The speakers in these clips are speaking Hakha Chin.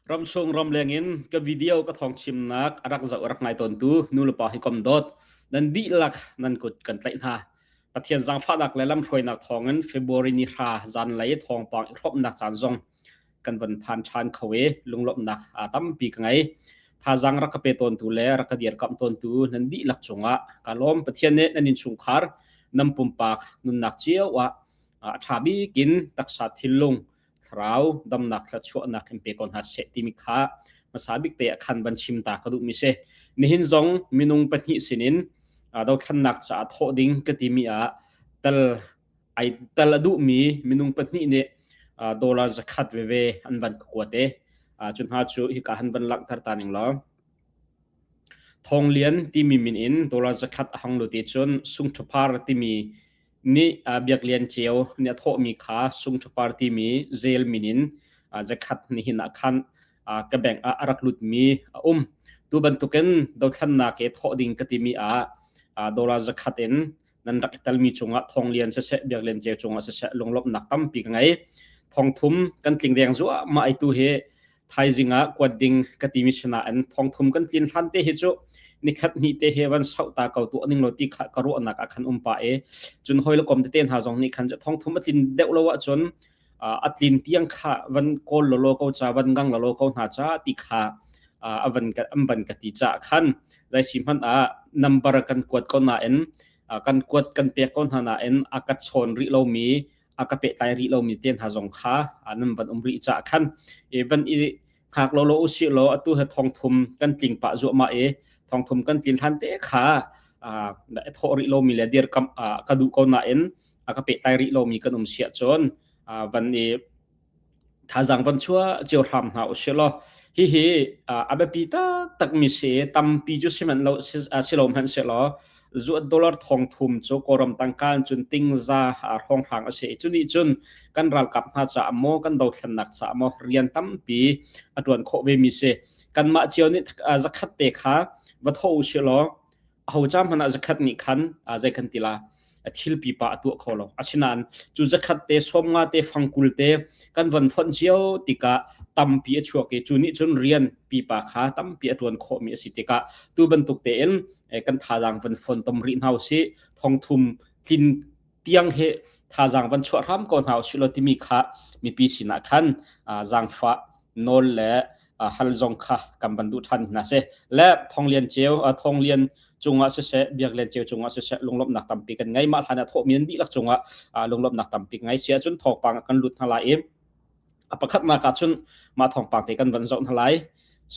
Ramchung ramleng in ka video ka thawng chimnak a rak zoh a rak ngai tawntu nulepa hi kom dawt nan dihlak nan kut kan tlaih hna. Pathian zaangfahnak le lamhruainak thawngin February ni hra zanlei thawngpang i hrawmnak caan zong kan van phan ṭhan kho i lunglawmhnak tampi ka ngei. Thazaang rak ka pe tawntu le rak ka dirkamh tawntu nan dihlak cungah ka lawm. Pathian nih nan innchungkhar nan pumpak nunnak cio ah a ṭha bik in taksa thinlung thlarau damnak thluachuahnak in pe ko hna seh timi kha hmasa bik te ah khan van chim ta ka duhmi si. Nihin zong minung pahnih sinin dothlannak caah thawh ding ka timi ah tal ai tal a duhmi minung pahnih nih dollar zakhat veve an van ka kuat i cu hna cu hika han van langhter ta ning law Thawng Lian timi min in dollar zakhat a hang lut i cun Sungṭhapar timi nih Biak Lian Ceu nih a thawhmi kha Sungṭhapar timi zel min in zakhat nihin ah khan ka bank ah a rak lutmi a um. Tu bantukin dothlannak i thawh ding ka timi ah dollar zakhat in nan rak i telmi cungah Thawng Lian siseh Biak Lian Ceu cungah siseh lunglawmhnak tampi ka ngei. Thong thum kan tling deng zuahmah ai tu hi thaizing ah kuat ding ka timi sinain thong thum kan tlin hlan te hi cu nikhat hnih te he van sauh ta ko tu ning lo ti kha ka ruahnak ah khan um pa e cun hoi le kom te hna zong nih khan thong thum a tlin deuh lo ahcun a tlin tiang kha van kawl lolo ko cha van ngang lolo ko hna cha ti kha a van ka an van ka ti cha khan zai si hman ah number kan kuat ko nain kan kuat kan pek ko hna nain a ka chawn rih lomi a ka pehtlai rih lomi te hna zong kha nan van um rih caah khan i van i hngak lo lo usih law atu he thong thum kan tling pah zuahmah i thong thum kan tlin hlan te kha a thawh rih lomi le dirkamh ka duh ko nain a ka pehtlai rih lomi kan um siah cun van i Thazaang van chuah cio hram hna usih law hihi a biapi taktakmi si tampi cu sihmanh lo si lo hmanh sehlaw zuat dollar thong thum cu Kawlram tangka in cun tingza hrawnghrang a si i cu nih cun kan ralkap hna caah maw kan dothlennak caah maw rian tampi a ṭuan khawh vemi si. Kanmah cio nih zakhat te kha va thawh usih law aho ca hmanh ah zakhat nih khan zei kan ti la thil pipa a tuah kho lo asinain cu zakhat te sawmnga te fangkul te kan van fonh cio tikah tampi a chuak i cu nih cun rian pipa kha tampi a tuan khawhmi a si tikah tu bantuk tein kan thazaang van fon tom rih hna usih thongthum tlin tiang hi thazaang van chuah hram ko hna usih law timi kha mipi sinah khan zaangfah nawl le hal zong kha kan van duh ṭhan hna si le Thonglian ceu Thonglian cungah siseh Biaklian ceu cungah siseh lunglawmhnak tampi kan ngei mah hlan ah thawhmi an dihlak cungah lunglawmhnak tampi kan ngei si ahcun thawngpang ah kan lut hna lai i a pakhatnak ah cun mah thawngpang te kan van zoh hna lai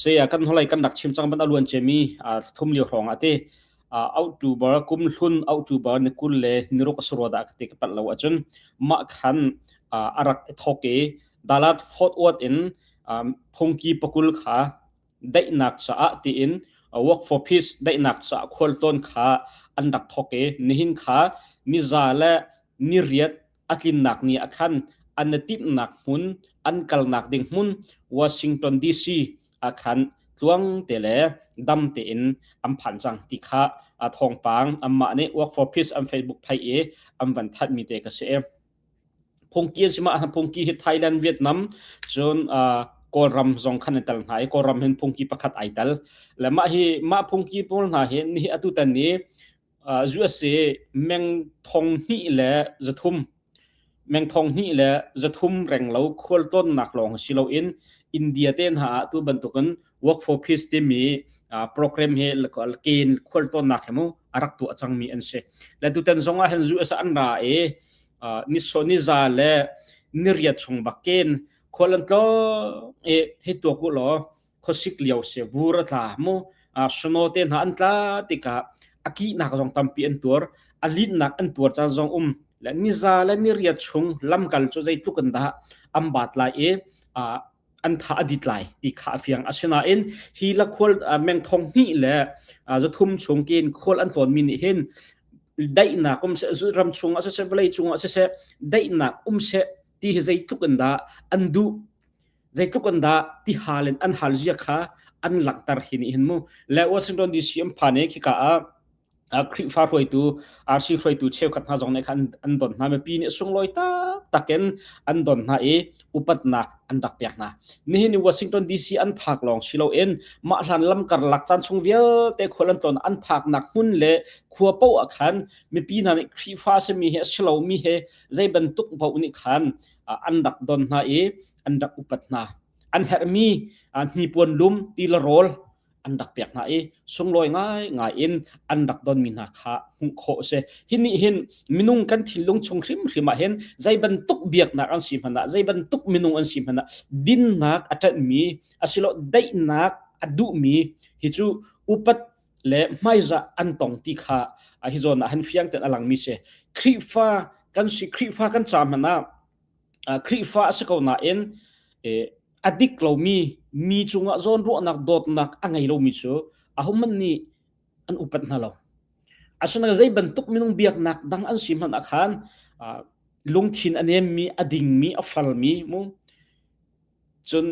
saya kan hnulei kan rak chim cang ban a luan ciami thum lio hrawng ah ti October kum hlun October ni 20 le ni ruk a si rua dah ka ti ka palh lo ahcun mah khan a rak i thawk i Dalat Fort Worth in phungki pakul kha daihnak caah tiin Work for Peace daihnak caah khualtlawn kha an rak thawk i nihin kha niza le niriat a tlinnak ni ah khan an i timhnak hmun an kalnak ding hmun Washington DC ah khan tluang te le dam tein an phan cang ti kha thawngpang anmah nih Work for Peace an Facebook phei i an van thanhmi te ka si. Phungki an si mah phungki hi Thailand, Vietnam cun Kawlram zong khan an tel hna i Kawlram hin phungki pakhat ai tel. Le mah hi mah phungki pawl hna hi nihi atu tan ni USA meng thong hnih le zathum meng thong hnih le zathum reng lo khualtlawnnak lawng si loin India te hna ah tu bantukin Work for Peace timi program hi ken khualtlawnnak hi mu a rak tuah cangmi an si. Le tutan zong ah hin US an ra i ni so ni za le ni riat chung bak ken khual an tlawng i hei tuak u law khuasik lio si vur a tla mu snow te hna an tla tikah a kihnak zong tampi an tuar a linhnak an tuar caan zong um le niza le ni riat chung lamkal cu zeitluk in dah an bat lai i an tha a dit lai ti kha a fiang asinain hi lakhual meng thong hnih le zathum chung kin khual an tlawn mi nih hin daihnak um seh ram chung ah siseh vawlei cung ah siseh daihnak um seh ti hi zeitluk in dah an duh zeitluk in dah ti hal in an hal zia kha an langhter hi nih hin mu le Washington DC an phan i khika ah Khrihfa hruaitu RC hruaitu cheukhat hna zong nih khan an don hna mipi nih sunglawi tak. taktak in an don hna i upatnak an rak pek hna. Nihin i Washington DC an phak lawng si loin mah hlan lam karlak caan chung vialte khual an tlawn an phaknak hmun le khua paoh ah khan mipi hna nih Khrihfa simi he a si lomi he zei bantuk paoh nih khan an rak don hna i an rak upat hna. An herhmi hnipuan lum, ti le rawl an rak pek hna i sunglawi ngaingai in an rak donmi hna kha hmuh khawh a si. Hi nih hin minung kan thinlung chung hrimhrim ah hin zei bantuk biaknak an si hmanh ah, zei bantuk minung an si hmanh ah dinnak a ṭanhmi asilo daihnak a duhmi hi cu upat le hmaizah an tong ti kha hi zawn ah han fiang ten a langmi si. Khrihfa kan si Khrihfa kan ca hmanh ah Khrihfa a si ko nain a dik lomi mi cungah zawnruahnak dawtnak a ngei lomi cu ahohmanh nih an upat hna lo. Asinain zei bantuk minung biaknak dang an si hmanh ah khan lungthin a nemmi, a dingmi, a falmi mu cun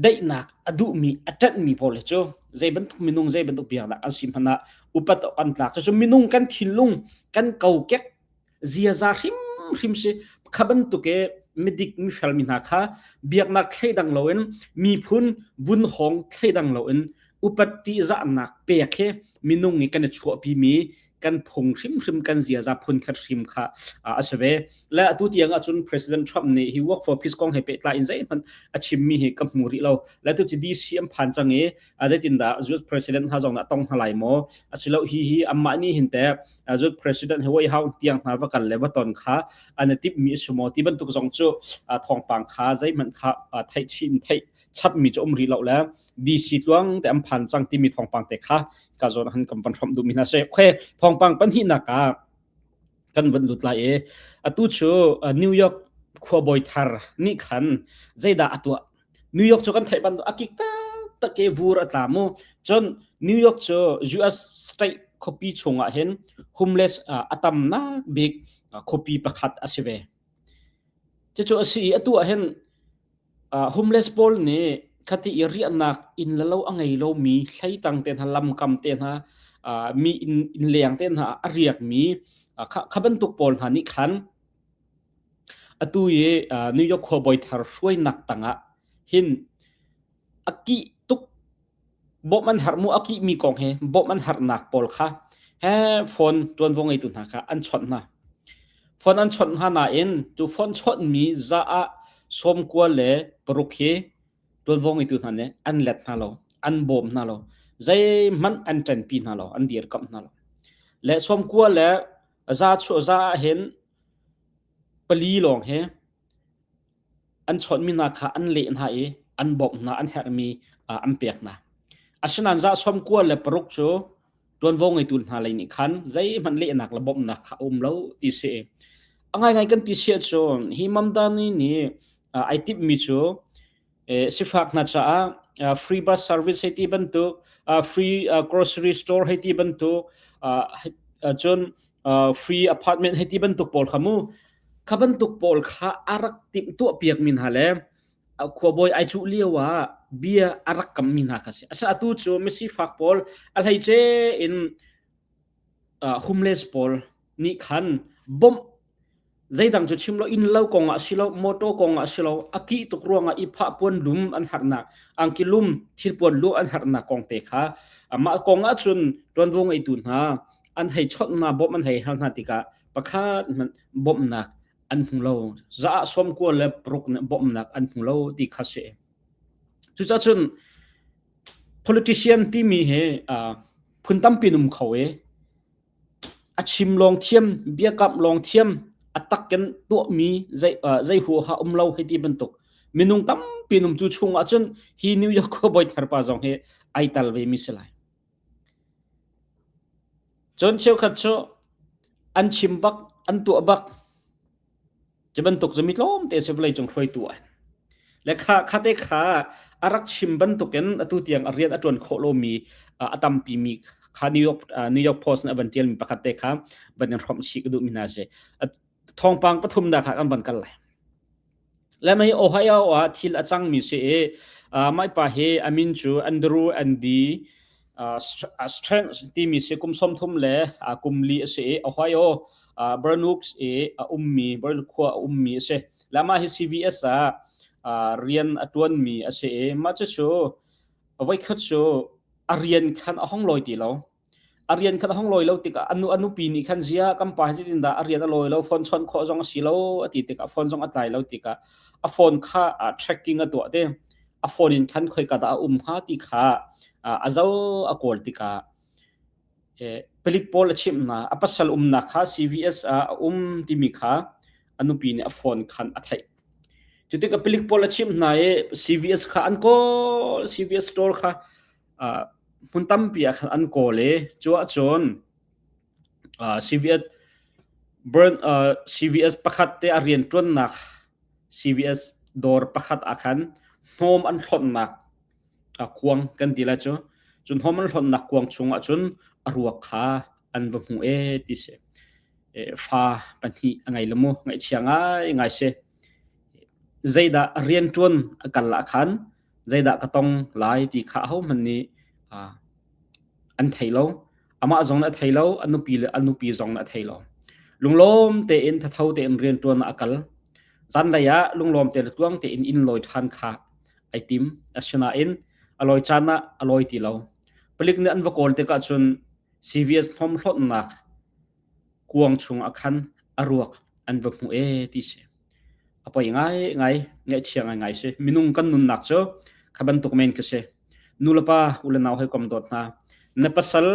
daihnak a duhmi, a ṭanhmi pawl hi cu zei bantuk minung zei bantuk biaknak an si hmanh ah upat awk an tlak. Cucu minung kan thinlung kan kokek ziaza hrimhrim si kha bantuk i midik mifel mi hna kha biaknak thleidang loin miphun vunhawng thleidang loin upat ṭihzahnak pek hi minung i kan i chuahpi mi kan phung hrimhrim kan ziaza phun khat hrim kha a si ve le atu tiang ahcun President Trump nih hi work for peace kong he pehtlai in zeihmanh a chimmi hi ka hmu rih lo le tu ci DC an phan cang i zeitindah US President hna zong dah tong hna lai maw asilo hi hi amah nih hin teh zut president he White House tiang hna va kal le va ton kha an i timhmi a si maw ti bantuk zong cu thawngpang kha zeihmanh kha theih chin theih chapmi cu um rih lo le DC tluang te an phan cang timi thawngpang te kha ka zawn han kan van hrawmh duhmi hna si okay thawngpang pahnihnak ah kan van lut lai i atu cu New York khuabawi thar nih khan zeidah a tuah New York cu kan theih bantuk a kik taktak i vur a tla mu. Cun New York cu US state khuapi chungah hin homeless a tamnak bik khuapi pakhat a si ve. Cucu a si i atu ah hin homeless pawl nih khati i riahnak inn le lo a ngei lomi hleitang te hna lamkam te hna mi inn, inn leng te hna a riakmi kha, kha bantuk pawl hna nih khan Atu i New York khuabawi thar hruainak tangah hin a kih tuk bawmh an harh mu a kihmi kong he bawmh an harhnak pawl kha he phone ṭuanvo ngeitu hna kha an chawnh hna. Phone an chawnh hna nain tu phone chawnhmi za ah 96 hi ṭuanvo ngeitu hna nih an let hna lo, an bawm hna lo, zeihmanh an ṭanpi hna lo, an dirkamh hna lo. Le 90 le za chuah za ah hin pali lawng hi an chawnhmi hna kha an leh hna i an bawmh hna, an herhmi an pek hna. Asinain za 96 cu ṭuanvo ngeitu hna lei nih khan zeihmanh lehnak le bawmhnak kha a um lo ti si. A ngaingai kan ti si ahcun hi Mamdani nih ai timhmi cu sifak hna caah free bus service hei ti bantuk free grocery store hei ti bantuk cun free apartment hei ti bantuk pawl kha mu kha bantuk pawl kha a rak timhtuah piak mi hna le khuabawi ai cuh lio ah bia a rak kam mi hna kha si asa atu cu misifak pawl a hleice in homeless pawl nih khan bawmh Zeidang cu chim lo inn lo kong ah si lo motor kong ah si lo a kih tuk ruangah i phah puan lum an harnak angki lum thilpuan lu an harnak kong te kha mah kong ah cun ṭuanvo ngeitu hna an hei chawnh hna bawmh an hei hal hna tikah pakhat hmanh bawmhnak an hmu lo za ah 96 nih bawmhnak an hmu lo ti kha si. Cucaah cun politician timi hi phun tampi an um kho i A chim lawng thiam, biakamh lawng thiam, a tak in tuahmi zei huaha um lo hei ti bantuk minung tampi num cu chung ahcun hi New York khuabawi thar pa zong hi ai tal ve mi si lai. Cun cheukhat cu an chim bak, an tuah bak, Cu bantuk cu mi tlawmte si vawleicung hruaitu ah. Le kha khate kha a rak chim bantukin atu tiang a rian a ṭuan khawh lomi a tampi mi kha New York New York Post nih a van ṭialmi pakhat te kha van in hrawmh chih ka duhmi hna a si. Thawngpang pathumnak kha kan van kal lai. Le mei Ohio ah thil a cangmi si i mah pa hi a min cu Andrew Andy Strength timi si kum 30 le kum li a si i Ohio Bernux i a ummi Bern khua a ummi a si. Le amah hi CVS ah rian a ṭuanmi a si i mah cucu voikhat cu a rian khan a hong lawi ti lo. A rian khan a hong lawi lo tikah a nu a nupi nih khan zia kan pa hi zeitindah a rian a lawi lo phone chawnh khawh zong a si lo a ti tikah phone zong a tlai lo tikah a phone kha tracking a tuah te. A phone in khan khoika dah a um hnga ti kha a zo a kawl tikah Palik pawl a chimh hna. A pasal umnak kha CVS ah a um timi kha a nupi nih a phone khan a theih. Cu tikah palik pawl a chimh hna i CVS kha an kawl, CVS store kha hmun tampi ah khan an kawl i cu ahcun CVS burn CVS pakhat te a rianṭuannak CVS dawr pakhat ah khan hnawm an hlonhnak kuang kan ti lai cu. Cu hnawm an hlonhnak kuang chungah cun a ruak kha an va hmuh ee ti si. Fa pahnih a ngei lo mu, ngaihchia ngaingai si. Zeidah rianṭuan a kal ah khan zeidah ka tong lai ti kha ahohmanh nih an thei lo. Amah zong nih a thei lo, a nupi le a nupi zong nih a thei lo. Lunglawm tein thatho tein rianṭuan ah a kal. Zanlei ah lunglawm te le tluang tein inn lawi ṭhan kha ai tim. Asinain a lawi caan ah a lawi ti lo. Palik nih an va kawl tikah cun CVS hnawm hlonhnak kuang chung ah khan a ruak an va hmuh ee ti si. A poi ngaingai, ngaihchia ngaingai si. Minung kan nunnak cu kha bantuk men khi si. Nulepa u le nau hawikom dawt hna, na pasal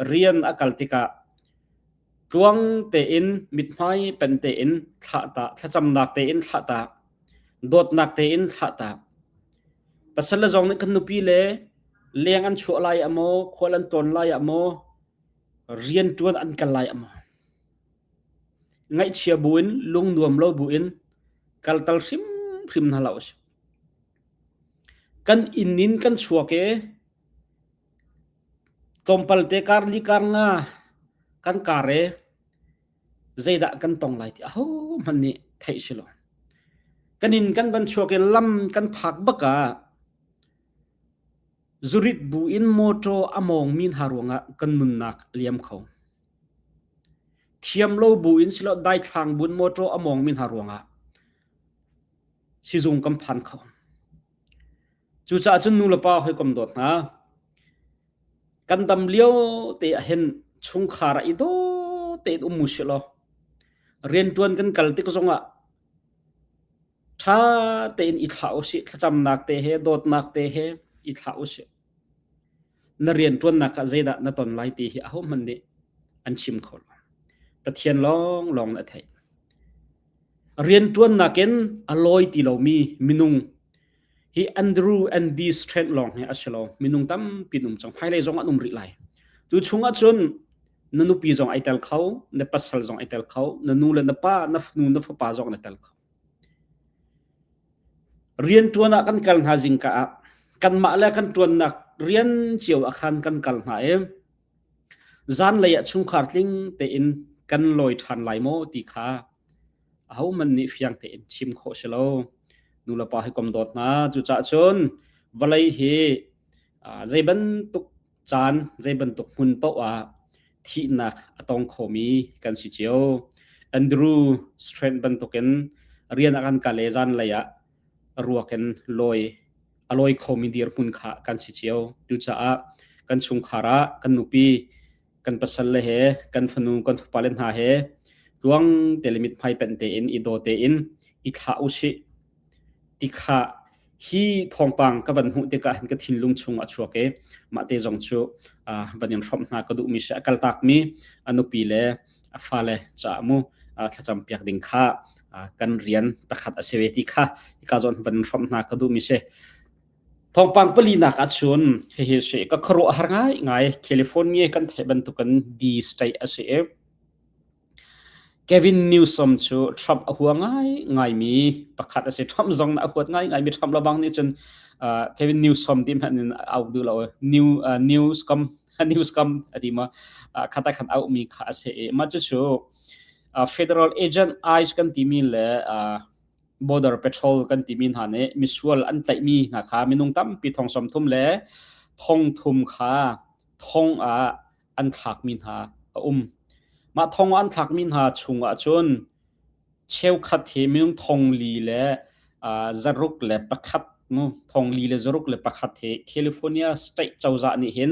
rian a kal tikah tluang tein mithmai pen tein thlah ta, thlacamnak tein thlah ta, dawtnak tein thlah ta. Pasal le zong nih kan nupi le leng an chuah lai ah maw, khual an tlawn lai ah maw, rianṭuan an kal lai ah maw, ngaihchia buin lung nuam lo buin kaltal hrimhrim hna hlah usih. Kan inn in kan chuak i tlawmpal te kar li kar nga kan kar i zeidah kan tong lai ti ahohmanh nih theih si lo. Kan inn kan van chuak i lam kan phak bak ah zurit bu in mawṭaw a mawngmi hna ruangah kan nunnak a liam kho. Thiam lo bu in silo daithlang bu in mawṭaw a mawngmi hna ruangah sizung kan phan kho. Cucaah cun nulepa hawikom dawt hna, kan dam lio te ah hin chungkhar ah i daw tein um u sih law rianṭuan kan kal tik zongah ṭha tein i thlah usih, thlacamnak te he dawtnak te he i thlah usih. Na rianṭuannak ah zeidah na ton lai ti hi ahohmanh nih an chim kho lo. Pathian lawnglawng nih a theih. Rianṭuannak in a lawi ti lomi minung hi Andrew Andy Strand lawng hi a si lo. Minung tampi an um cang. Hmailei zong an um rih lai. Cu chungah cun na nupi zong ai tel kho, na pasal zong ai tel kho, na nu le na pa, na fanu, na fapa zong na tel kho. Rianṭuan ah kan kal hna zingka ah kanmah le kan ṭuannak rian cio ah khan kan kal hna i zanlei ah chungkhar tling tein kan lawi ṭhan lai maw ti kha ahohmanh nih fiang tein chim khawh si lo. Nulepa hi kom dawt hna. Cucaah cun vawlei hi zei bantuk caan zei bantuk hmun paoh ah thihnak a tong khomi kan si cio. Andrew Strand bantukin rian a kan kal i zanlei ah ruak in lawi a lawi khomi dirhmun kha kan si cio. Cucaah kan chungkhar ah kan nupi, kan pasal le he, kan fanu, kan fapa le hna he tluang te le mithmai penh tein i daw tein i thlah usih ti kha hi thawngpang ka van hmuh tikah hin ka thinlung chung a chuak i mah te zong cu van in hrawmh hna ka duhmi si a kaltakmi a nupi le a fale caah mu thlacam piak ding kha kan rian pakhat a si ve ti kha hika zawn van in hrawmh hna ka duhmi si. Thawngpang palinak ahcun hihi si ka khuaruah har ngai ngai California kan theih bantukin D state a si i Gavin Newsom cu Trump a hua ngaingaimi pakhat a si. Trump zong a huat ngaingaimi Trump lebang nih cun uh, Gavin Newsom ti hmanh in a auh duh lo. New uh, Newscom Newscom a ti ma uh, khata khan auhmi kha a si i mah cucu uh, federal agent ICE kan timi le uh, border patrol kan timi hna nih misual an tlaihmi hna kha minung tampi thong 30 le thong thum kha thong ah an thlakmi hna a um. Mah thong an thlakmi hna chungah cun Cheukhat hi minung thongli le 601 mu 461 hi California state cozah nih hin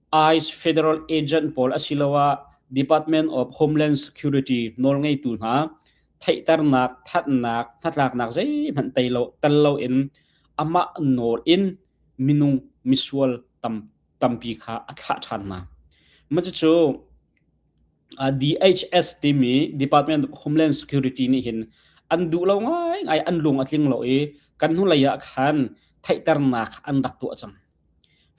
ICE federal agent pawl asiloah Department of Homeland Security nawlngeitu hna theihternak, thatnak, hnatlaknak zeihmanh tei lo, tel loin amah nawl in minung misual tam tampi kha a thlah ṭhan hna. Mah cucu DHS timi Department of Homeland Security nih hin an duh lo ngaingai, an lung a tling lo i kan hnulei ah khan theihternak an rak tuah cang.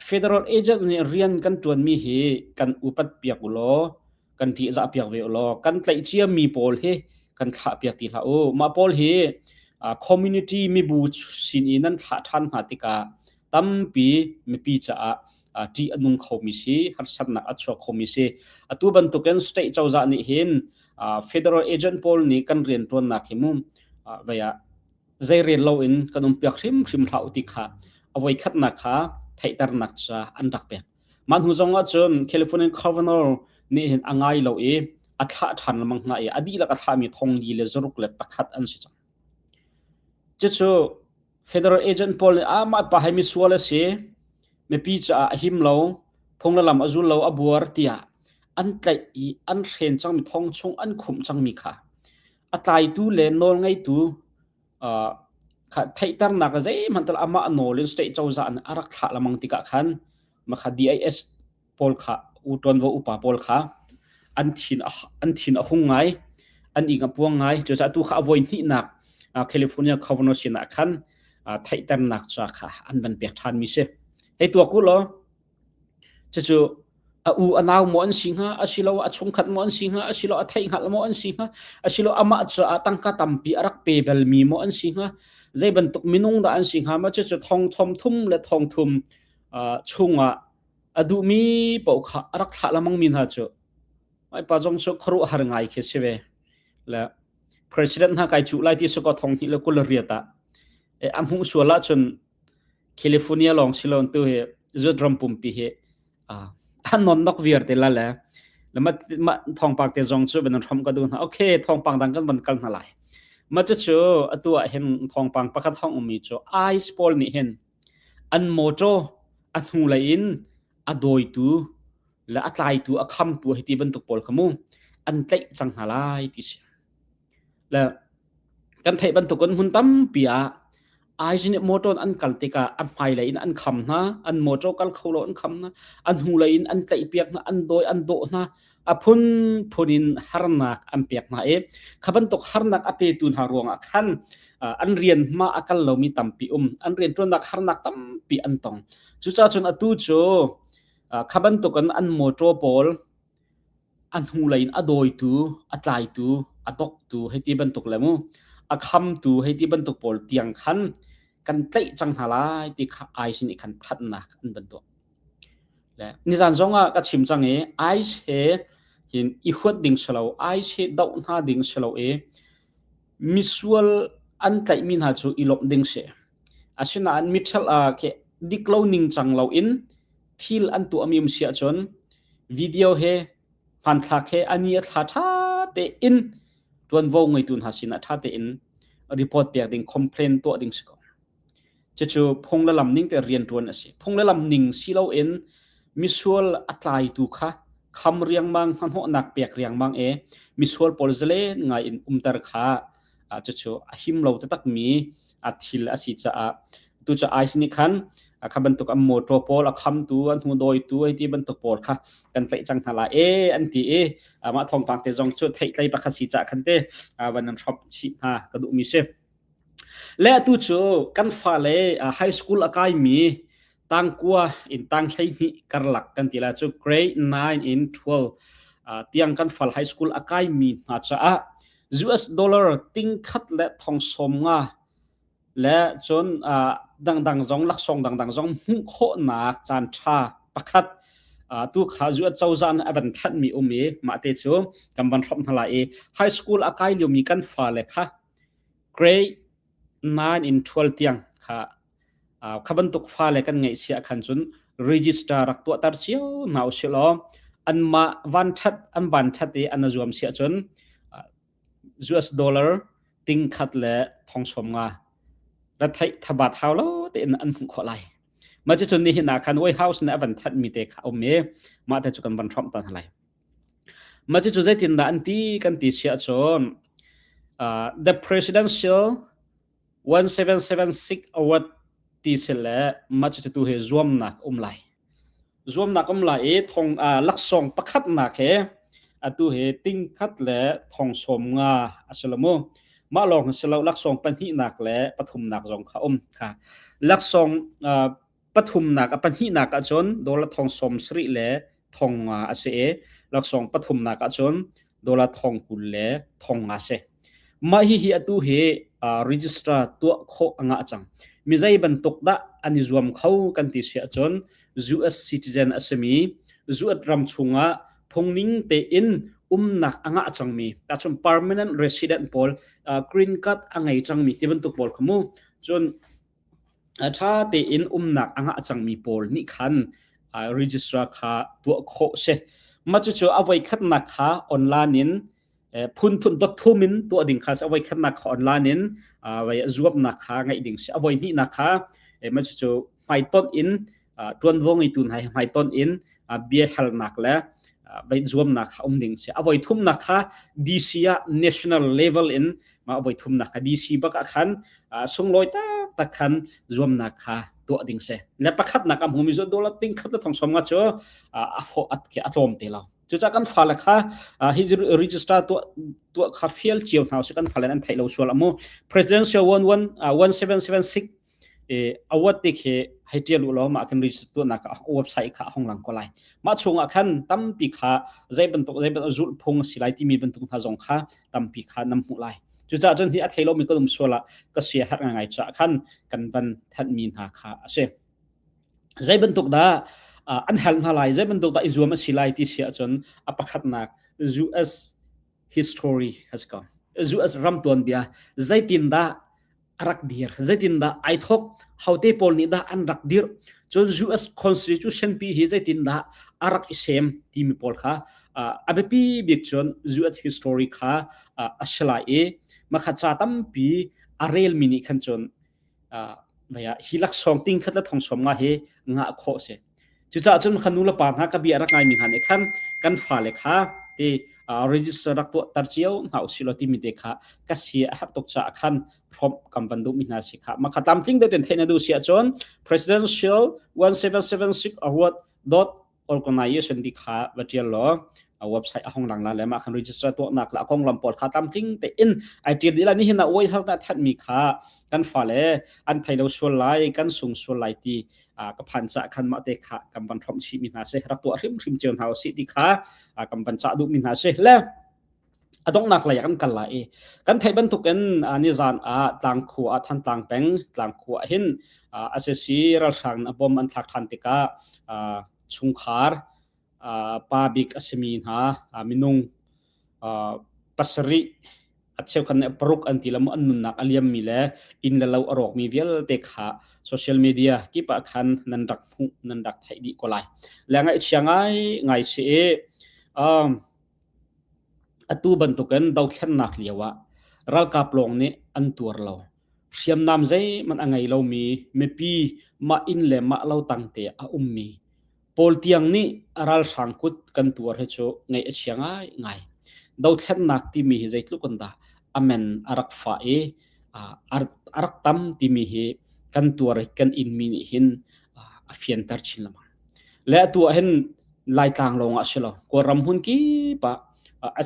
Federal agent nih rian kan ṭuanmi hi kan upat piak u law kan ṭihzah piak ve u law kan tlaih ciami pawl hi kan thlah piak ti hlah u. Mah pawl hi community mibu sin i nan thlah ṭhan hna tikah tampi mipi caah ṭih a nung khomi si, harsatnak a chuak khomi si. Atu bantukin state cozah nih hin federal agent pawl nih kan rianṭuannak hi mu vei ah zei rel loin kan um piak hrimhrim hlah u ti kha a voikhatnak kha theihternak ca an rak pek. Mah hnu zong ah cun California governor nih hin a ngai lo i a thlah ṭhan lengmang hna i a dihlak a thlahmi thong li le zaruk le pakhat an si cang. Cucu federal agent pawl nih ah mah pa hi misual a si, mipi caah a him lo, phung le lam a zul lo, a buar tiah an tlaih i an hren cangmi thong chung an khumh cangmi kha a tlaitu le nawlngeitu kha theihternak le zeihmanh tal amah nawl in state cozah nih a rak thlah lengmang tikah khan makha DIS pawl kha u ṭuanvo upa pawl kha an thin an thin a hung ngai an ing a puang ngai cucaah tu kha a voi hnihnak California governor sinah khan theihternak ca kha an van pek ṭhan mi si hei tuak u law Cucu a u a nau maw an si hnga, asilo a chungkhat maw an si hnga, asilo a theihhngalh maw an si hnga, asilo amah caah tangka tampi a rak pe balmi maw an si hnga, zei bantuk minung dah an si hnga ma cucu thong thom thum le thong thum chungah a duhmi paoh kha a rak thlah lengmang mi hna cu mai pa zong cu khuaruahhar ngai khi si ve. Le president hna kai cuh lai ti su ko thong hnih le kul riat ah a hmuh sual ahcun California lawng si lo tu hi zuat ram pumpi hi an non nok viar te la le le ma thawngpang te zong cu van hrom ka du hna okay thawngpang dang kan van kal hna lai ma cu cu atu ah hin thawngpang pakhat hong ummi cu ice pawl nih hin an motor a hnu lei in a dawitu le a tlaitu a khamtu hei ti bantuk pawl kha mu an tlaih cang hna lai ti si Le kan theih bantukin hmun tampi ah Aizi nih motor in an kal tikah a hmailei in an kham hna, an motor kal kho lo an kham hna, an hnulei in an tlaihpiak hna, an dawi an dawh hna, a phunphun in harnak an pek hna i kha bantuk harnak a petu hna ruangah khan an rian hma a kal lomi tampi um, an rianṭuannak harnak tampi an tong. Cucaah cun atu cu kha bantukin an motor pawl a hnulei in a dawitu, a tlaitu, a doktu hei ti bantuk le mu a khamtu hei ti bantuk pawl tiang khan kan tlaih cang hna lai ti kha ICE nih khan thanhnak an van tuah. Le nizan zong ah ka chim cang i ICE he hin i huat ding si lo, ICE he doh hna ding si lo i misual an tlaihmi hna cu i lawmh ding si. Asinain miṭhal ah khi dik lo ningcang lo in thil an tuahmi um si ahcun video he hmanthlak he a ni a thla ṭha tein ṭuanvo ngeitu hna sinah ṭha tein report pek ding complain tuah ding si ko. Cucu phung le lam ning te rianṭuan a si. Phung le lam ning si loin misual a tlaitu kha kham riangmang hnahnawhnak pek riangmang e misual pawl zalen ngai in umter kha cucu a him lo taktakmi a thil a si caah tu cu ICE nih khan kha bantuk an motor pawl a khamtu an hnu dawitu hei ti bantuk pawl kha kan tlaih cang hna lai e an ti i mah thawngpang te zong cu theihtlei pakhat si caah khan te van an hrop chih hna ka duhmi si. Le atu cu kan fale high school a kaimi tangkua in tang 12 karlak kan ti la cu grade 9 in 12 tiang kan fal high school a kaimi hna caah US dollar ting khat le thong som nga le cun dangdang zong laksawng dangdang zong hmuh khawhnak caan ṭha pakhat tu kha US cozah nih a van thanhmi um i mah te cu kan van hrawmh hna lai i high school a kai liomi kan fale kha grade 9 in 12 tiang kha kha bantuk fale kan ngeih si ahkhan cun register rak tuahter cio hna usih law anmah van ṭhat an van ṭhat i an zuam si ahcun. US dollar ting khat le thong som nga retheih thabat hau lo tein an hmuh khawh lai. Mah cucun nihin ah khan White House nih a van thanhmi te kha a um i mah te cu kan van hrawmh ta hna lai. Mah cucu zeitindah an ti kan ti siah cun uh, the presidential 1776 award ti si le mah cucu tu hi zuamnak um lai. Zuamnak um lai i thong uh, laksawng pakhatnak he atu hi tingkhat le thong sawm nga a si lo mu. Mah lawng si lo laksawng pahnihnak le pathumnak zong kha um kha. Laksawng uh, pathumnak a pahnihnak ahcun dollar thong sawm sarih le thong nga a si i laksawng pathumnak ahcun dollar thong 20 le thong nga si. Mah hihi atu hi uh, register tuah khawh a ngah cang. Mi zei bantuk dah an i zuam kho kan ti si ahcun US citizen a simi US ram chungah phungning tein umnak a ngah cangmi tacun permanent resident pawl uh, green card a ngei cangmi ti bantuk pawl kha mu cun ṭha tein umnak a ngah cangmi pawl nih khan register kha tuah khawh si. Mah cucu a voikhatnak kha online in phun thun dot thum in tuah ding kha a voikhatnak kha online in zuamnak kha ngeih ding si. A voihnihnak kha mah cucu hmaitonh in ṭuanvo ngeitu hna he hmaitonh in biahalnak le zuamnak kha um ding si. A voithumnak kha DC ah national level in mah voi thumnak kha DC bak ah khan sunglawi taktak khan zuamnak kha tuah ding si. Le pakhatnak a hmumi cu dollar ting khat le thong som nga cu a fo at khi a tlawm te lo. Cucaah kan fale kha hi register tuah tuah kha fial cio hna usih kan fale an theih lo sual amu presidential 11 1776 award te khi hei tial u law mah kan register tuahnak website kha a hong lang ko lai. Mah chungah khan tampi kha zei bantuk zei bantuk zulh phung a si lai timi bantuk hna zong kha tampi kha nam hmuh lai. Cucaah cun hi a thei lomi kan um sual ah ka sia herh ngai caah khan kan van thanhmi hna kha a si. Zei bantuk dah an hal hna lai, zei bantuk dah i zuam a si lai ti si ahcun a pakhatnak US history kha si ko. US ram tuanbia zeitindah a rak dir zeitindah ai thok hote pawl nih dah an rak dir cun US constitution pi hi zeitindah a rak i sem timi pawl kha a biapi bik cun US history kha a si lai i makha ca tampi a relmi nih khan cun hi laksawng ting khat le thong som nga hi ngah khawh si. Cucaah cun kha nu le pa hna ka bia rak ngaimi hna nih khan kan fale kha ti register rak tuah tar cio hna usih law timi te kha ka si a herh tuk caah khan hrawmh kan van duhmi hna si kha. Mah kha tlamtling deuh ten theih na duh si ahcun presidential 1776 award dot organization ti kha va tial law a website a hong lang la le mah khan register tuahnak la konglam pawl kha tlamtling te in ai tial dih la ni hin a oi har ta that mi kha kan fale an thei lo sual lai kan sung sual lai ti ka phan cha khan ma te kha kan van thom chi mi hna se rak tuah hrim hrim cio hna si ti kha kan van cha duh mi hna se le a donghnak lei ah kan kal lai i kan theih bantukin nizan ah tlangkhua ah Thantlang peng tlangkhua ah hin SAC ralhrang a bom an thlak ṭhan tikah chungkhar pa bik a simi hna minung pasarih a cheukhat nih paruk an ti lo mu an nunnak a liammi le inn le lo a rawkmi vialte kha social media kip ah khan nan rak hmuh nan rak theih dih ko lai. Le ngaihchia ngai ngai si i Atu bantukin dothlennak lioah ralkap lawng nih an tuar lo. Hriamnam zeihmanh a ngei lomi mipi mah inn le mah lo tangte a ummi pawl tiang nih ralhrang kut kan tuar hi cu ngaih a chia ngaingai. Dothlennak timi hi zeitluk in dah a men a rak fah i a rak tam timi hi kan tuar i kan inmi nih hin a fianter chin lengmang. Le atu ah hin Laitlang lawng ah si lo Kawlram hmun kip ah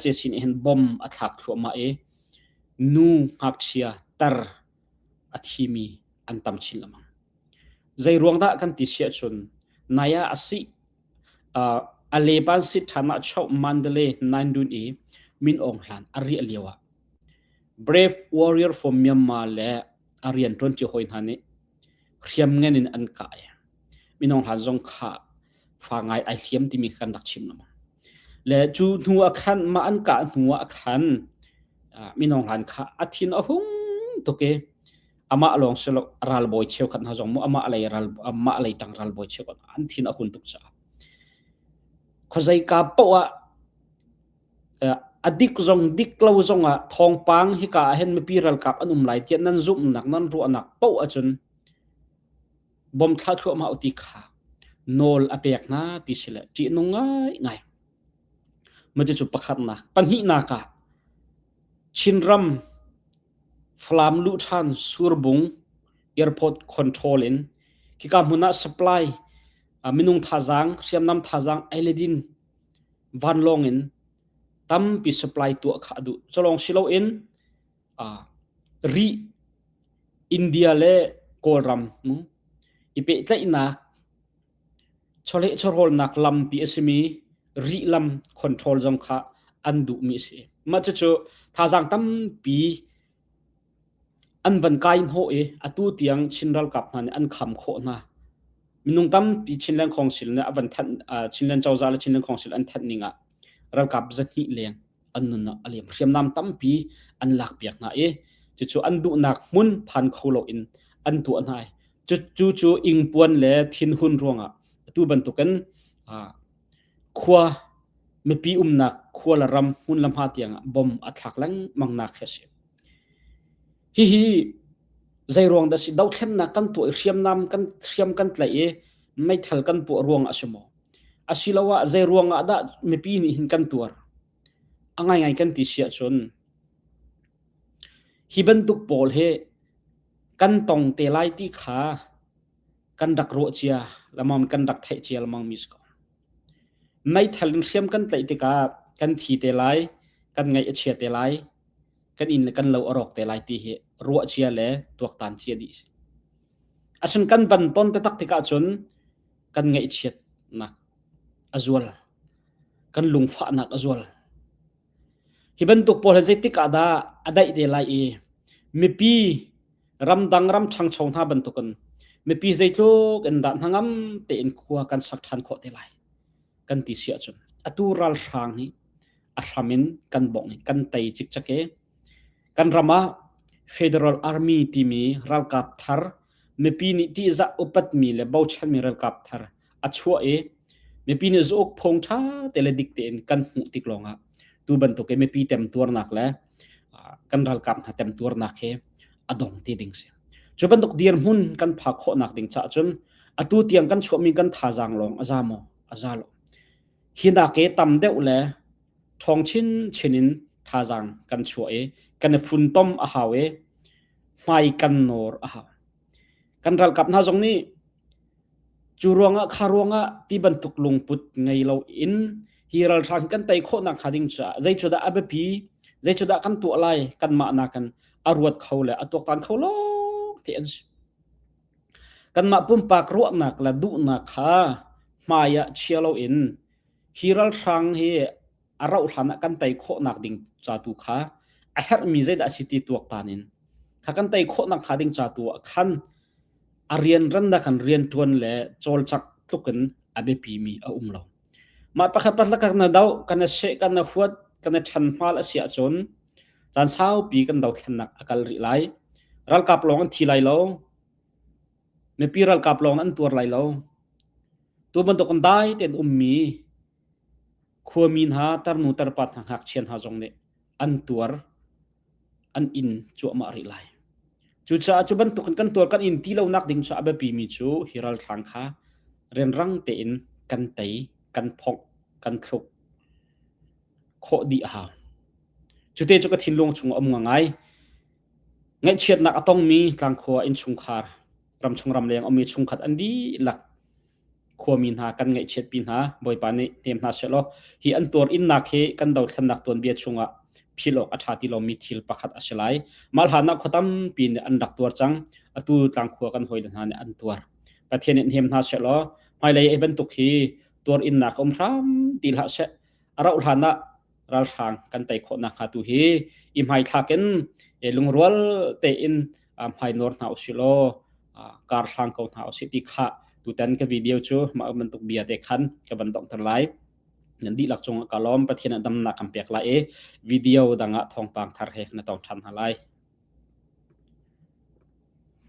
SAC nih hin bom a thlak thluahmah i nu ngakchia tar a thimi an tam chin lengmang. Zei ruang dah kan ti si ahcun nai ah a sih a leban sit ṭhan ah choh Mandalay Naindun i Min Aung Hlan a riah lio ah Brave Warrior for Myanmar le a rianṭuanṭi hawi hna nih hriamngan in an kah i minung hlan zong kha fa ngai ai hliam timi kan rak chim lengmang. Le cu hnu ah khan mah an kah hnu ah khan minung hlan kha a thin a hung tuk i amah lawng si lo ralbawi cheukhat hna zong mu amah lei ral amah lei tang ralbawi cheukhat an thin a hun tuk caah khuazei ka poh ah. A dik zong dik lo zongah thawngpang hika ah hin mipi ralkap an um lai tiah nan zumhnak nan ruahnak paoh ahcun bom thla thluahmah u ti kha nawl a pek hna ti si le ṭihnung ngaingai. Mah cucu pakhatnak. Pahnihnak ah Chinram Falam luh ṭhan Surbung airport control in khika hmun ah supply minung thazaang hriamnam thazaang ei le din vanlawng in tampi supply tuah kha a duh. Culawng si loin Rih India le Kawlram i pehtlaihnak chawleh chawhrawlnak lampi a simi Rih lam control zong kha an duhmi a si. Mah cucu thazaang tampi An van kai hnawh i atu tiang Chin ralkap hna nih an kham khawh hna. Minung tampi Chinland Council nih a van thanh Chinland cozah le Chinland Council an thanh ning ah ralkap 200 leng an nunnak a liam. Hriamnam tampi an lakpiak hna i cucu an duhnak hmun phan kho loin an tuah hna i cu cu ingpuan le thinhun ruangah atu bantukin khua mipi umnak khua le ram hmun le hma tiangah bom a thlak lengmang nak hi a si. Hihi zeiruang dah si dothlennak kan tuah i hriamnam kan hriam kan tlaih i meithal kan puah ruang a si maw? Asiloah zeiruang ah dah mipi nih hin kan tuar? A ngaingai kan ti si ahcun hi bantuk pawl hi kan tong te lai ti kha kan rak ruah cia lamam kan rak theih cia lamang mi si ko. Meithal in hriam kan tlaih tikah kan thi te lai, kan ngaih a chia te lai, kan inn le kan lo a rawk te lai ti hi ruah cia le tuaktan cia dih si. Asun kan van ton taktak tikah cun kan ngaihchiatnak a zual. Kan lungfahnak a zual. Hi bantuk pawl hi zeitik ah dah a daih te lai i mipi ramdang ram ṭhangcho hna bantukin mipi zeitluk in dah hnangam tein khua kan sak ṭhan khawh te lai kan ti si ahcun atu ralhrang hi a hram in kan bongh i kan tei cikcek i kan ram ah Federal Army timi ralkap thar mipi nih ṭihzah upatmi le bochanmi ralkap thar a chuah i mipi nih zauk phung ṭha te le dik tein kan hmuh tik lawngah tu bantuk i mipi temtuarnak le kan ralkap hna temtuarnak hi a dong ti ding si. Cu bantuk dirhmun kan phak khawhnak ding caah cun atu tiang kan chuahmi kan thazaang lawng a za maw? A za lo. Hi nak i tam deuh le ṭhawng chinchin in thazaang kan chuah i kan i funtom a hau i hmai kan nawr a hau. Kan ralkap hna zong nih Cu ruangah kha ruangah ti bantuk lungput ngei loin hi ralhrang kan tei khawhnak hnga ding caah zei cu dah a biapi, zei cu dah kan tuah lai kanmah nakin a ruat kho le a tuaktan kho lawng te an si. Kanmah pumpak ruahnak le duhnak kha hmai ah chia loin hi ralhrang hi a rauh hlan ah kan tei khawhnak ding ca tu kha a herhmi zeidah a si ti tuaktan in kha kan tei khawhnak hnga ding ca tu ah khan a rianrannak kan rianṭuan le cawlcangh tluk in a biapimi a um lo. Mah pakhat pakhat kan na doh, kan na seh, kan na huat, kan na ṭhan hmal a si ahcun caan saupi kan dothlennak a kal rih lai. Ralkap lawng an thi lai lo. Mipi ralkap lawng an tuar lai lo. Tu bantuk in dai tein ummi khuami hna, tarnu tarpa hna, ngakchia hna zong nih an tuar an in cuahmah rih lai. Cucaah cu bantukin kan tuar kan in ti lonak ding cu a biapimi cu hi ralhrang kha rianrang tein kan tei, kan phongh, kan thluk khawh dih a hau. Cute cu ka thinlung chung a um ngai. Ngaihchiatnak a tongmi tlangkhua innchungkhar, ramchung ramleng ummi chungkhat an dihlak khuami hna kan ngaihchiatpi hna Bawipa nih hnem hna sehlaw hi an tuar innak hi kan dothlennak tuanbia chungah philh awk a ṭha ti lomi thil pakhat a si lai. Mah hlan ah khua tampi nih an rak tuar cang. Atu tlangkhua kan hawile hna nih an tuar. Pathian nih hnem hna sehlaw hmailei ei bantuk hi tuar innak um hram ti hlah seh. A rauh hlan ah ralhrang kan tei khawh nakhnga tu hi i hmaithlak in lungrual tein hmainawr hna usih law kar hlang ko hna usih ti kha tutan ka video cu mah bantuk bia te khan ka van donghter lai. Nan dihlak cungah ka lawm Pathian ah damnak kan pek lai i video dang ah thawngpang thar he na tong ṭhan hna lai.